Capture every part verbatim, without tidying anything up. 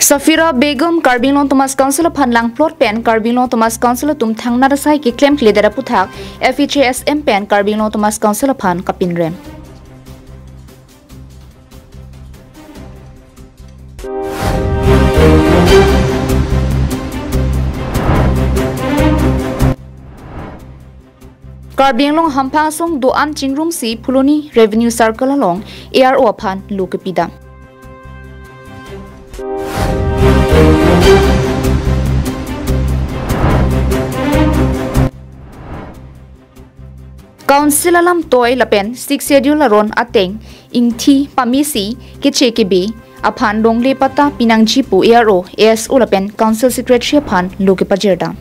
Safira Begum Karbi Anglong Autonomous Council aphan langplot pen Karbi Anglong Autonomous Council atum thangnat asai keklemkledet aputhak F H A S M pen Karbi Anglong Autonomous Council aphan kapinrem. Karbi Anglong hamphang asong do-an chingrumsi Phuloni Revenue Circle along A R O aphan lo kepidam. Council alam toi lapen Sixth Schedule aron ateng ingthi pamesi keche kebe aphan longle patta pinangji pu A R O, A S O lapen Council Secretary aphan lo kepajirdam.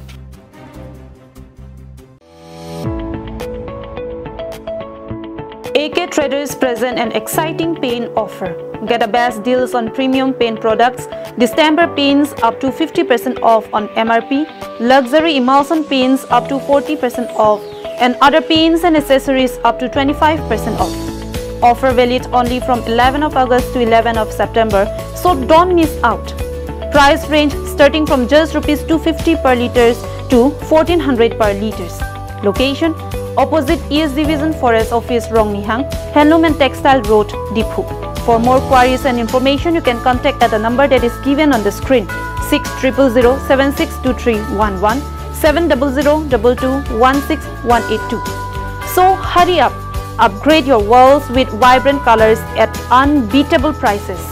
A K Traders present an exciting paint offer. Get the best deals on premium paint products, distemper paints up to fifty percent off on M R P, luxury emulsion paints up to forty percent off, and other paints and accessories up to twenty-five percent off. Offer valid only from eleventh of August to eleventh of September, so don't miss out. Price range starting from just rupees two fifty per liters to fourteen hundred per liters. Location: opposite East Division Forest Office, Rongnihang, Handloom and Textile Road, Diphu. For more queries and information, you can contact at the number that is given on the screen, six triple zero seven six two three one one, seven double zero double two one six one eight two. So hurry up, upgrade your walls with vibrant colors at unbeatable prices.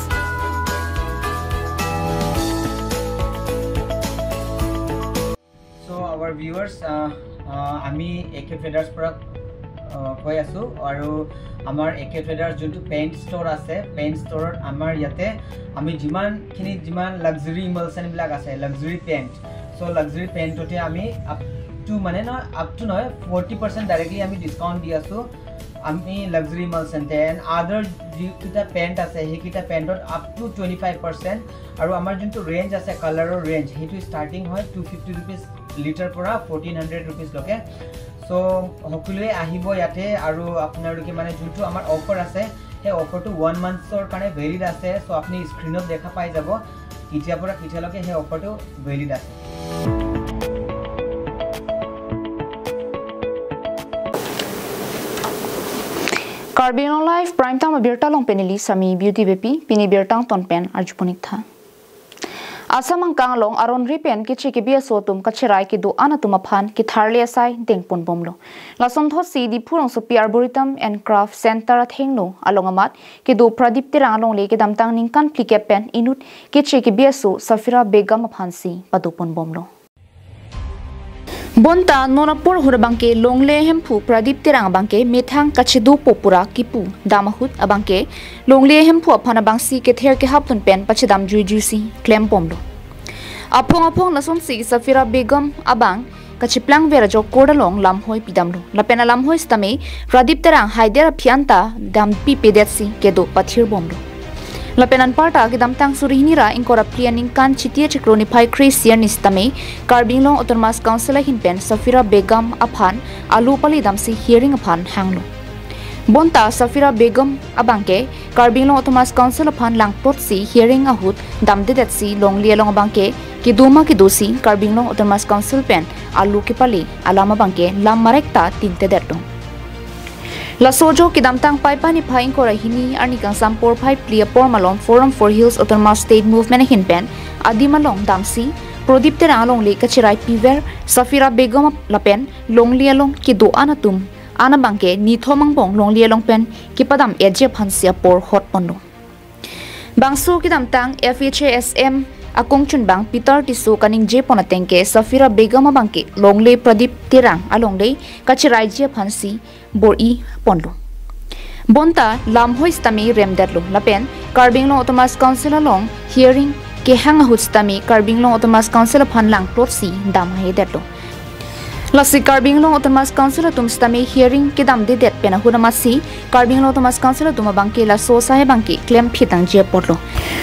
So our viewers, আহ, আহ, আমি এ কে ট্ৰেডাৰ্ছ পৰা, আহ, কৈ আছোঁ আৰু আমাৰ এ কে ট্ৰেডাৰ্ছ যোনটো paint store আছে, পেইণ্ট ষ্ট'ৰত আমাৰ ইয়াতে আমি যিমানখিনি, যিমান লাক্সাৰী ইমালচনবিলাক আছে, লাক্সাৰী পেইণ্ট, চ' লাক্সাৰী পেইণ্টতে আমি আপ টু, মানে, নহয়, আপ টু নহয়, ফৰ্টি পাৰ্চেণ্ট ডাইৰেক্টলি আমি ডিছকাউণ্ট দি আছোঁ। আমি লাক্সাৰী ইমালচনতে এণ্ড আদাৰ যিকেইটা পেইণ্ট আছে, সেইকেইটা পেইণ্টত up to twenty five percent. আৰু আমাৰ যোনটো ৰেঞ্জ আছে, কালাৰৰ ৰেঞ্জ, সেইটো ষ্টাৰ্টিং হয় টু ফিফটি ৰুপিজ লিটাৰ পৰা ফৰ্টিন হাণ্ড্ৰেড ৰুপিজলৈকে। চ' সকলোৱে আহিব ইয়াতে আৰু আপোনালোকে, মানে, যোনটো আমাৰ অফাৰ আছে, সেই অফাৰটো ওৱান মান্থছৰ কাৰণে ভেলিড আছে। চ' আপুনি স্ক্ৰীণত দেখা পাই যাব কেতিয়াৰ পৰা কেতিয়ালৈকে সেই অফাৰটো ভেলিড আছে। Karbi Anglong Live Prime Time abirta along pen neli Sami Beauty Beypi, pini birta angton pen arjuponik tha. Assam angkang along aron ri pen keche kebi aso atum kacherai kedo-an atum aphan ketharle asai dengponbomlo. Lasonthotsi Diphu rongsopi Arboretum and Craft Center athengno along amat kedo Pradip Terang alongle kedamtang ningkan phlikep pen inut keche kebi aso Safira Begum aphansi padoponbomlo. Bonta non apor ahut abangke longle ahemphu Pradip Terang abangke methang kachedopo pura kipu dam ahut abangke longle ahemphu aphan abangsi kether kehap tun pen pachedam juijuisi klembomlo. Aphong aphong lasonsi Safira Begum abang kacheplangver ajok court along lamhoi pidamlo. Lapen alamhoi sitame Pradip Terang haider aphi anta dampipedet si kedo pathirbomlo. Lapen anparta kedamtang suri hini ra ingkoi ra phli aningkan Chiti achiklo niphai kre-isi arni sitame Karbi Anglong Autonomous Council ahin pen Safira Begum aphan alo pali damsi hearing aphan hanglo. Bonta Safira Begum abangke Karbi Anglong Autonomous Council aphan langplotsi hearing ahut damdedetsi longle along abangke kedo ma kedosi Karbi Anglong Autonomous Council pen alo kepale alam abangke lam marek ta tintedetlo. Laso ajok kedamtang Paipai niphai ingkoi ra hini arni kangsam porphai phli apor malom Forum for Hills Autonomous State Movement ahin pen adim along damsi Pradip Terang alongle kacherai piver Safira Begum lapen longle along kedo-an atum an abangke nithom angbong longle along pen kepadam-etji aphansi apor hotponlo. Bangso kedamtang F H A S M akongchunbang Peter Tisso kaningjepon ateng ke Safira Begum abangke longle Pradip Terang alongle kacheraiji aphansi bor-iponlo. Bonta lamhoi sitame remdetlo lapen Karbi Anglong Autonomous Council along hearing kehang ahut sitame Karbi Anglong Autonomous Council aphan langplotsi damhaidetlo. Lasi Karbi Anglong Autonomous Council atum sitame hearing kedamdedet pen ahut amatsi Karbi Anglong Autonomous Council atum abangke laso asai abangke klemphitangji apotlo.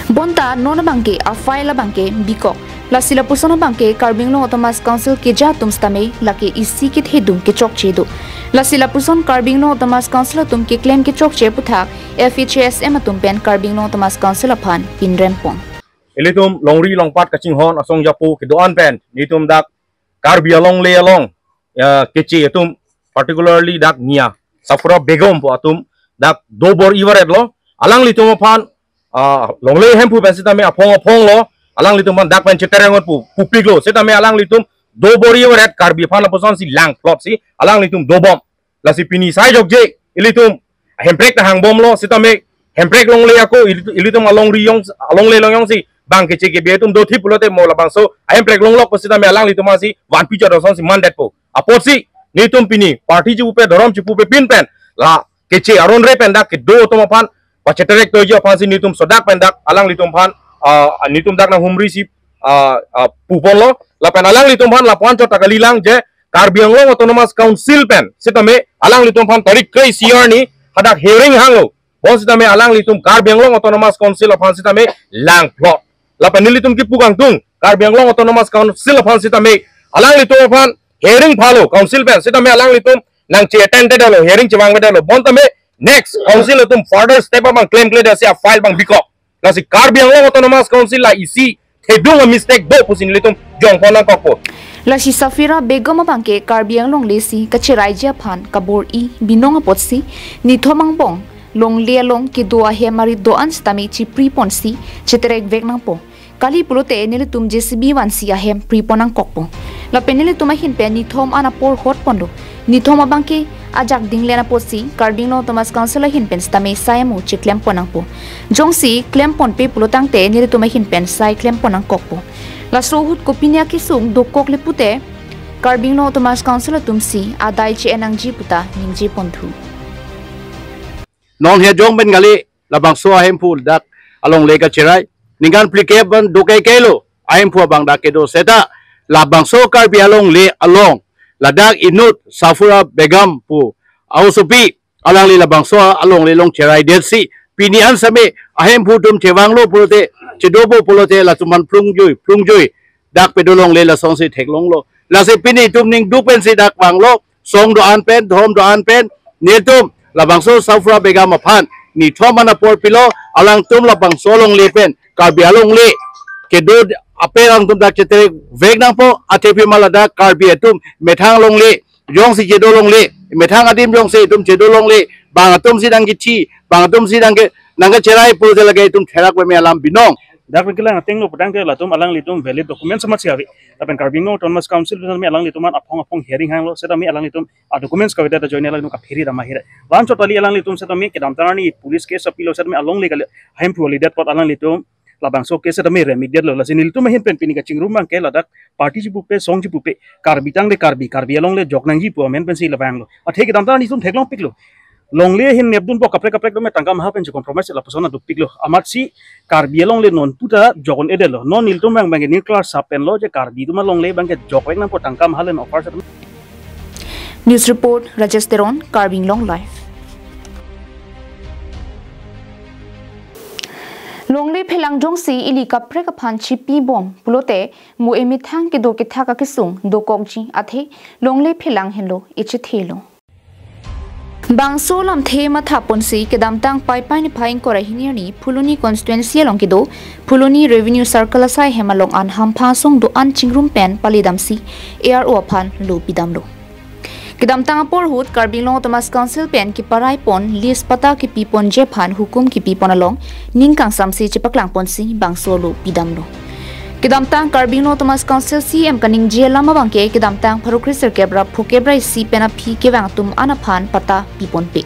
Bonta non abangke a-file abangke bikok. Lasi lapuson abangke Karbi Anglong Autonomous Council keja atum sitame lake isi kethedung kechokche do. Lasi lapuson Karbi Anglong Autonomous Council atum keklem kechokche aputhak F H A S M atum pen Karbi Anglong Autonomous Council aphan pinrempon. ilitum longri longpat kachinghon asong japo kedo-an pen nelitum dak Karbi alongle along, ya, keche atum, particularly dak Nia Safura Begum pu atum dak dobor-i varetlo. Alanglitum aphan, ah, longle hemphu pen sitame aphong aphong lo, alanglitum aphan dak pen chetereng pu pupiklo. Sitame alanglitum dobor-i varet, Karbi aphan lapuson si langplot si alanglitum dobom. Lasi pini sai jokje ilitum hemprek ta hangbomlo, sitame hemprek longle ako ilitum, ilitum alongri jong, alongle along jongsi bang keche kebe atum dothip pulote mo labangso ahemprek longlok pu sitame alanglitum asi vanpi chodosong si mandetpo. Apotsi nelitum pini party chipupe, dhorom chipupe pin pen la keche aron re pen dak kedo atum aphan pacheterek toiji aphansi nelitum sodak pen dak alanglitum aphan, ah, nelitum dak nanghumri si, ah, ah, puponlo. Lapen alanglitum aphan lapuan chot ta kalilang je Karbi Anglong Autonomous Council pen sitame alanglitum aphan tarik kre-isi arni hadak hearing hanglo. Bonsitame alanglitum Karbi Anglong Autonomous Council aphan sitame langplot. Lapen nelitum kipu kangtung, Karbi Anglong Autonomous Council aphan sitame alanglitum aphan hearing phalo council pen, sitame alanglitum nangche-attend detlo, hearing chevang detlo. Bonta me next council atum further step abang klemkle detsi a-file abang bikok. Lasi Karbi Anglong Autonomous Council la isi thedung a-mistake do pusi nelitum jongpon nangkokpo. Lasi Safura Begum abangke Karbi Anglong le si kacheraiji aphan kabor-i binong apotsi nithom angbong longle along kedo ahem arit do-an sitame chipri ponsi cheterek vek nangpo. Kali pulote nelitum J C B vansi ahem pripon nangkokpo. Lapen nelitum ahin pen nithom an apor hot ponlo. Nithom abangke ajak dinglen apotsi Karbi Anglong Autonomous Council ahin pen sitame sai amu cheklempon nangpo. Jongsi klemponpe pulotangte nelitum ahin pen sai klempon nangkokpo. Laso ahut kopine akesung dokok le pute Karbi Anglong Autonomous Council atumsi adai che-en nangji puta ningjeponthu. Non he jong pen kali labangso ahemphu dak alongle kacherai. Ningkan phlikep pen do kaikai lo ahemphu abang dak kedo seta labangso Karbi alongle along ladak inut Safura Begum pu a-osopi alangli labangso alongle along cherai detsi pini an sitame ahemphu atum chevanglo pulote, chedopo pulote latum aphan plungjui plungjui dak pedo longle lasonsi theklonglo. Lasi pini itum ning duk pensi dak vanglo, song do-an pen, dhorom do-an pen, nelitum labangso Safura Begum aphan nithom an apor pilo, alangtum labangso alongle pen Karbi alongle kedo ape alangtum dak cheterek vek nangpo. Athephi ma ladak Karbi atum methang longle jongsi chedo longle, methang adim jongsi itum chedo longle, bang atumsi nangkethi, bang atumsi nangke, nangkacherai pulote lake itum therak peme alam binong. Dak pen kelang ateng lo putangte latum alanglitum valid documents amatsi ave. Lapen Karbi Anglong Autonomous Council pen me alanglitum an aphong aphong hearing hanglo, seta me alanglitum a-documents kave ta join alanglitum kaphiri dam ahire. Vanchot kali alanglitum seta me kedamtang arni police case apilo, seta me alongle kali ahemphu kalidet apot alanglitum labangso case seta me remedial lo. Lasi nelitum ahin pen pini kachingrum abangke ladak party chipupe, song chipupe, Karbi tangte Karbi, Karbi alongle jok nangji pu amen pensi lavanglo. Athe kedamtang arni itum theklongpiklo. Longle ahin nepdunpo kaprek kaprek do me tangka maha pensi compromise lapuson adukpiklo. Amatsi Karbi alongle non puta jok un-edetlo. Non nelitum abang abangke nirklar sap penlo je Karbi atum alongle abangke jok vek nangpo, tangka maha le offer sap. News report, Rajesh Teron, Karbi Anglong Live. Longle phelang jongsi ili kaprek aphan chipibom pulote mo emethang kedo kethak akesung dokokji athe longle phelang henlo echethelo. Bangso lamthe mathaponsi kedamtang Paipai niphai ingkoi ra hini arni Phuloni constituency along kedo Phuloni Revenue Circle asai hem along an hamphang asong do-an chingrum pen palidamsi A R O aphan lo pidamlo. Kedamtang apor ahut Karbi Anglong Autonomous Council pen keparaipon lease patta kepiponji aphan hukum kepipon along ning kangsamsi chepaklangponsi bangso lo pidamlo. Kedamtang Karbi Anglong Autonomous Council C E M kaningje alam abangke kedamtang pharo kre sirkep ra phokep ra isi pen aphi kevang atum an aphan patta piponpe.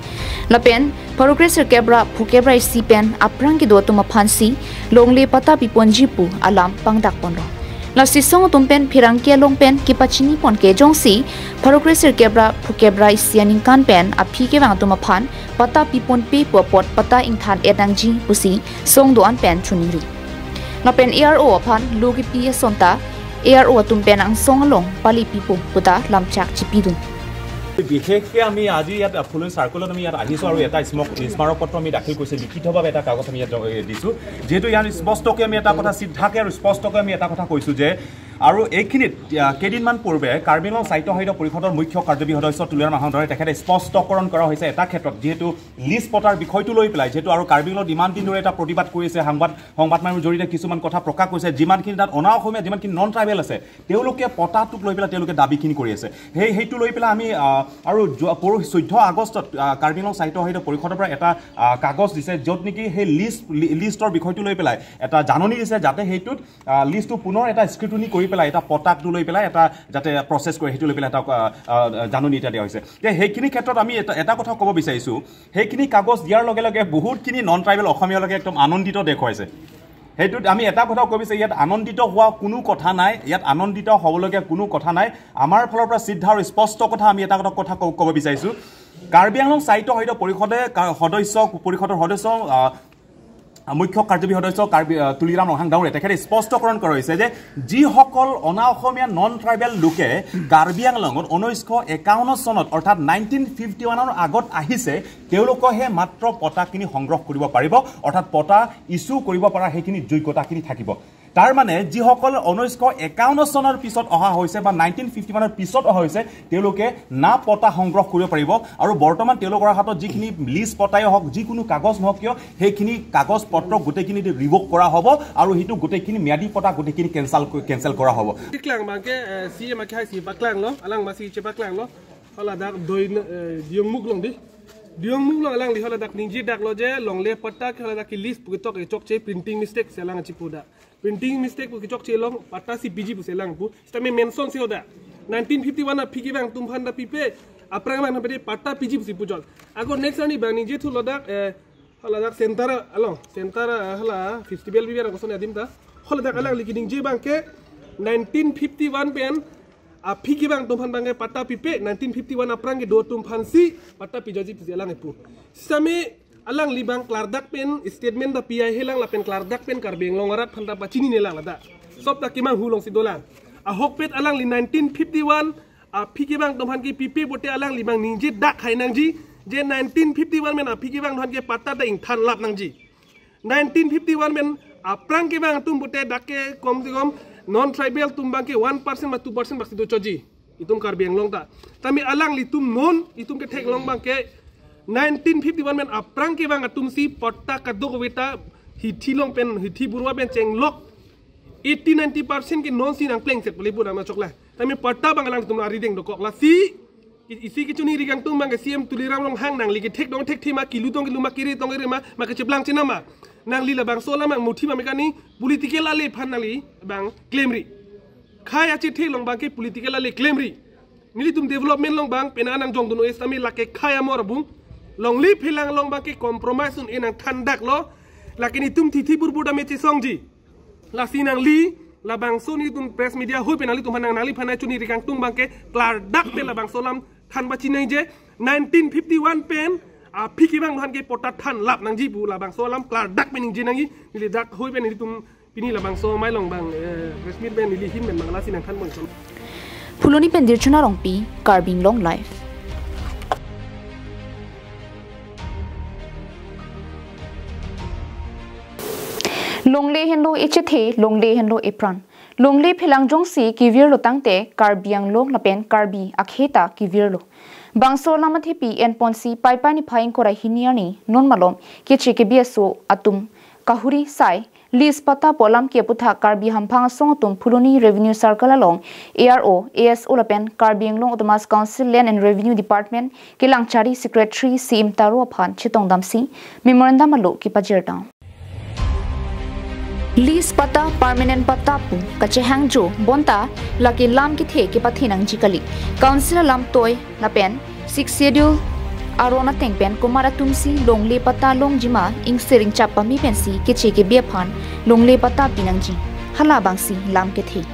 Lapen pharo kre sirkep ra phokep ra isi pen aphrang kedo atum aphansi longle patta piponji pu alam pangdakponlo. Lasi song atum pen pherangke along pen kepachinipon ke jongsi pharo kre sirkep ra phokep ra isi aningkan pen aphi kevang atum aphan patta piponpe pu apot patta ingthan-et nangji pusi song do-an pen choningri. Lapen A R O aphan lo kepi asonta A R O atum pen angsong along pali pipo puta lamchak chipidun. বিশেষকৈ আমি আজি ইয়াত ফুলনি চাৰ্কলত আমি ইয়াত আহিছোঁ আৰু এটা স্মক-, স্মাৰক পত্ৰ আমি দাখিল কৰিছোঁ, লিখিতভাৱে এটা কাগজ আমি ইয়াত জ-, এ, দিছোঁ। যিহেতু ইয়াৰ স্পষ্টকৈ আমি এটা কথা, চিধাকৈ আৰু স্পষ্টকৈ আমি এটা কথা কৈছোঁ যে আৰু এইখিনিত আহ, কেইদিনমান পূৰ্বে কাৰ্বি আংলং স্বায়ত্তশাসিত পৰিষদৰ মুখ্য কাৰ্যবাহী সদস্য তুলিৰাম ৰংহাং ডাঙৰীয়া তেখেতে স্পষ্টকৰণ কৰা হৈছে এটা ক্ষেত্ৰত, যিহেতু লিজ পটাৰ বিষয়টো লৈ পেলাই, যিহেতু আৰু কাৰ্বি আংলঙত ইমান দিন ধৰি এটা প্ৰতিবাদ কৰি আছে, সংবাদ সংবাদ মাধ্যমৰ জৰিয়তে কিছুমান কথা প্ৰকাশ কৰিছে, যিমানখিনি তাত অনা অসমীয়া যিমানখিনি নন ট্ৰাইবেল আছে, তেওঁলোকে পটাটোক লৈ পেলাই তেওঁলোকে দাবীখিনি কৰি আছে। সেই সেইটো লৈ পেলাই আমি আহ, আৰু যোৱা পৰহি চৈধ্য আগষ্টত আহ, কাৰ্বি আংলং স্বায়ত্তশাসিত পৰিষদৰ পৰা এটা আহ, কাগজ দিছে, য'ত নেকি সেই লিজ লি- লিষ্টৰ বিষয়টো লৈ পেলাই এটা জাননী দিছে, যাতে সেইটোত আহ, লিষ্টটো পুনৰ এটা স্ক্ৰুটিনি কৰি পেলাই এটা পটাটো লৈ পেলাই এটা যাতে প্ৰচেছ কৰে, সেইটো লৈ পেলাই এটা আহ, আহ, জাননী এটা দিয়া হৈছে। যে সেইখিনি ক্ষেত্ৰত আমি এটা এটা কথা ক'ব বিচাৰিছোঁ, সেইখিনি কাগজ দিয়াৰ লগে লগে বহুতখিনি নন ট্ৰাইবেল অসমীয়ালৈকে একদম আনন্দিত দেখুৱাইছে। সেইটোত আমি এটা কথা ক'ব বিচাৰিছোঁ, ইয়াত আনন্দিত হোৱা কোনো কথা নাই, ইয়াত আনন্দিত হ'বলগীয়া কোনো কথা নাই। আমাৰ ফালৰ পৰা চিধা আৰু স্পষ্ট কথা আমি এটা কথা কথা ক'ব বিচাৰিছোঁ। কাৰ্বি আংলং স্বায়ত্তশাসিত পৰিষদে কা- সদস্য, পৰিষদৰ সদস্য আহ, মুখ্য কাৰ্যবাহী সদস্য কাৰ্বি আহ, তুলিৰাম ৰংহাং ডাঙৰীয়া তেখেতে স্পষ্টকৰণ কৰা হৈছে যে যিসকল অনা অসমীয়া নন ট্ৰাইবেল লোকে কাৰ্বি আংলঙত ঊনৈছশ একাৱন্ন চনত অৰ্থাৎ নাইনটিন ফিফটি ওৱানৰ আগত আহিছে, তেওঁলোকেহে মাত্ৰ পটাখিনি সংগ্ৰহ কৰিব পাৰিব, অৰ্থাৎ পটা ইছ্যু কৰিব পৰা সেইখিনি যোগ্যতাখিনি থাকিব। তাৰ মানে যিসকল ঊনৈছশ একাৱন্ন চনৰ পিছত অহা হৈছে বা নাইনটিন ফিফটি ওৱানৰ পিছত অহা হৈছে, তেওঁলোকে না পটা সংগ্ৰহ কৰিব পাৰিব আৰু বৰ্তমান তেওঁলোকৰ হাতত যিখিনি লিজ পটাই হওক, যিকোনো কাগজ নহওক কিয়, সেইখিনি কাগজ পত্ৰ গোটেইখিনি ৰিভক কৰা হ'ব আৰু সেইটো গোটেইখিনি ম্যাদী পটা গোটেইখিনি কেঞ্চেল কেঞ্চেল কৰা হ'ব। Paklang abangke, eh, C M akhai si paklang lo, alang masi chepaklanglo. Hala dak doi, eh, Diyungmukh along di. Diyungmukh along alangli hala dak ningje daklo je longle patta ke hala dak ke lease pu ketok kechokche printing mistake si alang chipu da. Printing mistake pu kechokche along patta si piji pusi alang pu. Sitame mention si hoda. Nineteen fifty-one aphi kevang atum aphan ta pipe, aphrang abang aphan ta patta piji pusi pujol. Ako next arni abang ningje thulo dak, eh, hala dak center along, center, eh, hala festival bibi arang koson adim ta. Hala dak alangli keningje abangke nineteen fifty-one pen aphi kevang atum aphan abangke patta pipe, nineteen fifty-one aphrang kedo atum aphan si patta pijaji pusi alang epu. Sitame alangli abang klardak pen statement ta pi ai helang lapen klardak pen Karbi Anglong arat aphan ta pachinine lang lata. Sob ta kemanghu alongsi dolang. Ahokpet alangli nineteen fifty-one aphi kevang atum aphan kepipe pote alangli abang ningje dak hai nangji je nineteen fifty-one pen aphi kevang atum aphan ke patta ta ingthan lap nangji. Nineteen fifty-one pen aphrang kevang atum pote dak ke kom se kom non tribal atum abangke one percent ba two percent bak si dochoji itum Karbi Anglong ta. Tame alanglitum non itum kethek along abangke nineteen fifty-one pen aphrang kevang atum si patta kadokave ta hithi along pen, hithi burwa pen chenglok eighty ninety percent ke non si nangplengset pule pura ma chokla. Tame patta abang alanglitum arideng dokok lasi. Isi kechuni ri kangtung abangke C M Tuliram Ronghang nangli kethek dong thekthe ma, kilu tong kilu ma, kiri tong kiri ma, ma kecheplang chenam ma. Nangli labangso alam abang muthi ma mekani political ale aphan nangli abang claim ri. Khei achethe along abangke political ale claim ri. Nelitum development along abang pena nangjongdun o-es tame lake khei amor abung. Longle phelang along abangke compromise un-e nangthan daklo. Lake nelitum thithi burbur tame chesongji. Lasi nangli labangso nelitum press media hoi pen nanglitum aphan nang nangliphan nangchuni ri kangtung abangke klardak pen labangso alam than pachinang je nineteen fifty-one pen aphi kevang atum aphan ke patta than lap nangji pu labangso alam klardak pen ningje nangji. Neli dak hoi pen nelitum pini labangso amei along abang, eh, press meet pen neli ahin pen abang lasi nangthan pon. Phuloni pen Dirchuna Rongpi, Karbi Anglong Live. Longle henlo echethe, longle henlo epran. Longle phelang jongsi kevirlo tangte Karbi Anglong lapen Karbi akhei ta kevirlo. Bangso alam athepi enponsi Paipai niphai ingkoi ra hini arni non malom keche kebi aso atum kahuri sai lease patta pu alam ke aputhak Karbi hamphang asong atum Phuloni Revenue Circle along A R O, A S O lapen Karbi Anglong Autonomous Council Land and Revenue Department kelangchari Secretary C M Taro aphan chetongdamsi memorandum alo kepajirdam. Lease patta permanent patta pu kachehangjo bonta lake lam kethe kepathe nangji kali. Council alam toi lapen Sixth Schedule aron ateng pen komat atumsi longle patta longji ma ingsir ingchap pame pensi keche kebi aphan longle patta pinangji. Hala abangsi lam kethe.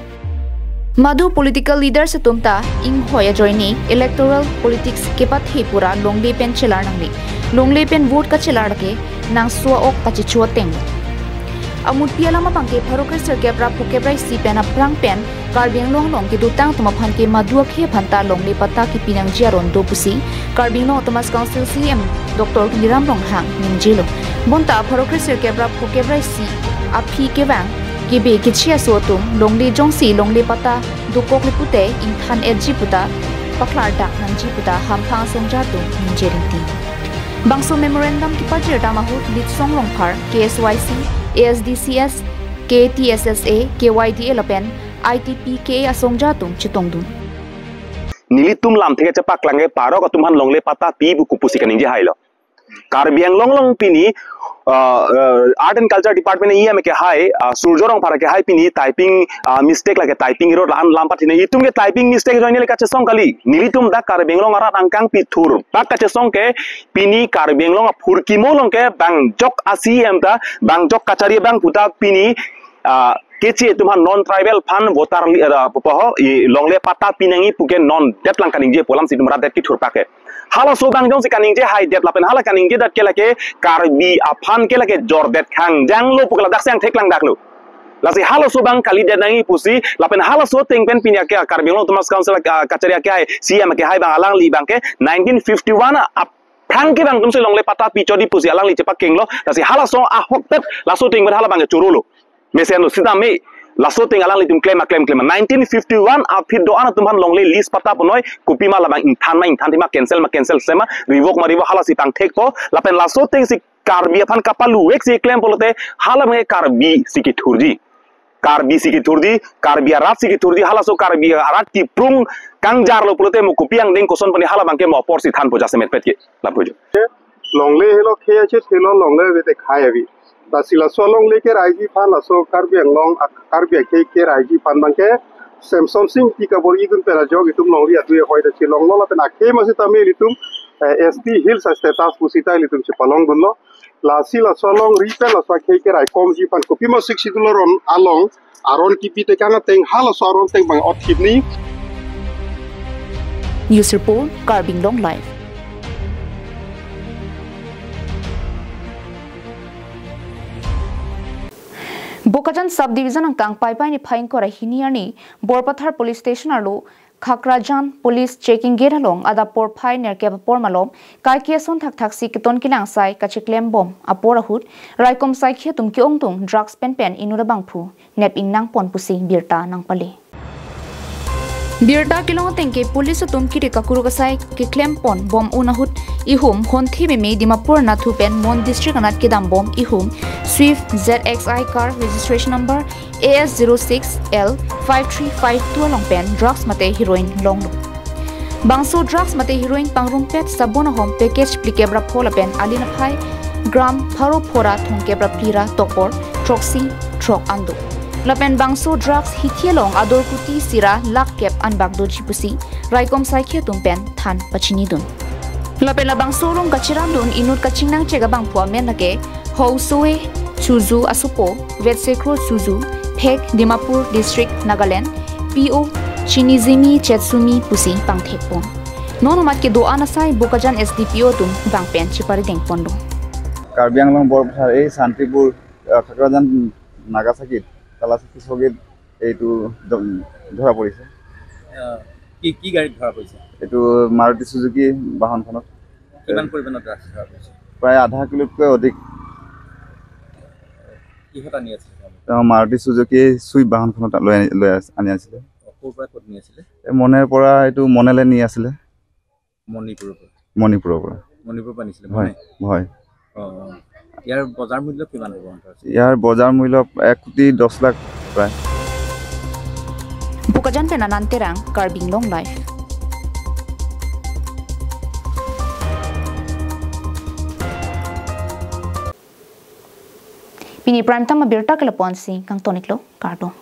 Madu political leaders atum ta inghoi ajoine electoral politics kepathe pura longle pen chelar nangne. Longle pen vote kachelar ke nangso ok kachecho ateng. Amutpi alam abangke pharo kre sirkep ra phokep ra isi pen aphrang pen Karbi Anglong along kedotang atum aphan ke madu akhei aphan ta longle patta kepinangji aron do pusi Karbi Anglong Autonomous Council C M Doctor Tuliram Ronghang ningjelo. Bonta pharo kre sirkep ra phokep ra isi aphi kevang Kibi kichi aso atum longle jongsi longle patta dokokle pute ingthan etji puta paklardak nangji puta hamphang asongja atum ningje ringting. Bangso memorandum kipajir dam ahut Litsong Rongphar, K S Y C, A S D C S, K T S S A, K Y D A lapen I T P K A asongja atum chetongdun. Nelitum lamthe kachepaklang ke parok atum aphan longle patta pi pu kopusi kaningje hailo. Karbi Anglong along pini, uh, uh, Art and Culture Department E M kehai, uh, Surjo Rongphar kehai pini typing, uh, mistake lake typing error la-an lam pathine itum ke typing mistake ajoine le kachesong kali. Nelitum dak Karbi Anglong arat angkang pithur pak kachesong ke pini Karbi Anglong aphurkimo along ke bang jok a C M ta, bang jok kachari abang puta pini, ah, keche atum aphan non tribal aphan voter li-, ah, poho, i longle patta pinangji puke non detlang kaningje pu alamsi itum rat det kithur pak ke. Halaso abang jongsi kaningje haidet lapen hala kaningjedet ke lake Karbi aphan ke lake jordet khangjanglo pu ke ladak si angthek langdaklo. Lasi halaso abang kalidet nangji pusi lapen halaso ateng pen pini ake Karbi Anglong Autonomous Council, ah, kachari kehai C M kehai abang alangli abang ke nineteen fifty-one aphrang ke bang atumsi longle patta pi chodi pusi alangli chepakenglo. Lasi halaso ahokpet laso ateng pen hala abang ke chorolo. Mesenlo sitame laso ateng alanglitum klem aklem klem. Nineteen fifty-one aphi do-an atum aphan longle list patta punoi kopima labang ingthan ma ingthan thima cancel ma cancel sema revoke ma revoke halasi pangthekpo. Lapen laso atengsi Karbi aphan kapalu-ek si klem pulote hala abang ke Karbi si kithurji. Karbi si kithurji, Karbi arat si kithurji, halaso Karbi arat kiprung kangjarlo pulote mo kopi angdeng koson puni hala abang ke mo apor si thanpo jasemet pet ke. Lapujo. Longle helo khei achet helo longle avete khai avi. Lasi laso alongle keraiji aphan laso Karbi Anglong ak-, Karbi akhei keraiji aphan abang ke Semson Sing Ingti kabor-idun pen ajok itum longri adu ahoi ta chelonglo lapen akhei ma sitame ilitum, eh, S T Hills a status pusita ilitum chepalongdunlo. Lasi laso alongri pen laso akhei keraikomji aphan kopima Sixth Schedule aron along aron kipi tekang ateng halaso aron ateng abang othipni. News report, Karbi Anglong Live. Bokajan Sub Division angkang Paipai niphai ingkoi ra hini arni Borpathar Police Station arlo Khakrajan Police Checking Gate along adap porphai nerkep apor malom kaike ason thakthak si keton kelang asai kacheklem bom apor ahut raikom saikhi atum ke-ongdung drugs penpen inut abangphu nep ingnang pon pusi birta nangpale. Birta kelong ateng ke police atum kiri kakuruk asai keklem pon bom un ahut ihum honthe meme Dimapur nathu pen Mon District anat kedam bom ihum Swift Z X I car registration number A S zero six L five three five two along pen drugs mate heroin longlo. Bangso drugs mate heroin pangrumpet sabon ahom package phlikep ra pho lapen alin aphai gram pharo pho ra thomkep ra phli ra tokpor throksi throk an do. Lapen bangso drugs hithi along ador kuti sira lakh kep an bak doji pusi raikom saikhi atum pen than pachinidun. Lapen labangso along kacherapdun inut kachingnangchek abangphu amen lake Housoe Chuzu asopo, Vetsekro Chuzu, Phek, Dimapur District, Nagaland, P O Chinizimi Chetsumi pusi pangthek pon. Non amat kedo-an asai Bokajan S D P O atum bang pen cheparideng ponlo. Karbi আংলং বৰপথাৰ এই শান্তিপুৰ, আহ, খাকৰাজান নাগাচাকিত তালাচকী চকীত এইটো দ-, ধৰা পৰিছে। আহ, কি, কি গাড়ীত ধৰা পৰিছে? এইটো মাৰুতি চুজুকি বাহনখনত। কিমান পৰিমাণৰ ড্ৰাগছ ধৰা পৰিছে? প্ৰায় আধা কিলোতকৈ অধিক। কিহত আনি আছিলে তেওঁলোকে? তেওঁ মাৰুতি চুজুকি চুইফ্ট বাহনখনত লৈ আনি, লৈ আছ-, আনি আছিলে। অ, ক'ৰ পৰা ক'ত নি আছিলে? এই মনেৰ পৰা, এইটো মনেলে নি আছিলে। মণিপুৰৰ পৰা? মণিপুৰৰ পৰা। মণিপুৰৰ পৰা নিছিলে, হয়, মনে? হয়। অ, অ। ইয়াৰ বজাৰ মূল্য কিমান হ'ব, আনুমানিক? ইয়াৰ বজাৰ মূল্য এক কোটি দহ লাখ প্ৰায়। Bokajan pen Anand Terang, Karbi Anglong Live. Pini prime time abirta ke lapu-an si kangtoniklo, kardom.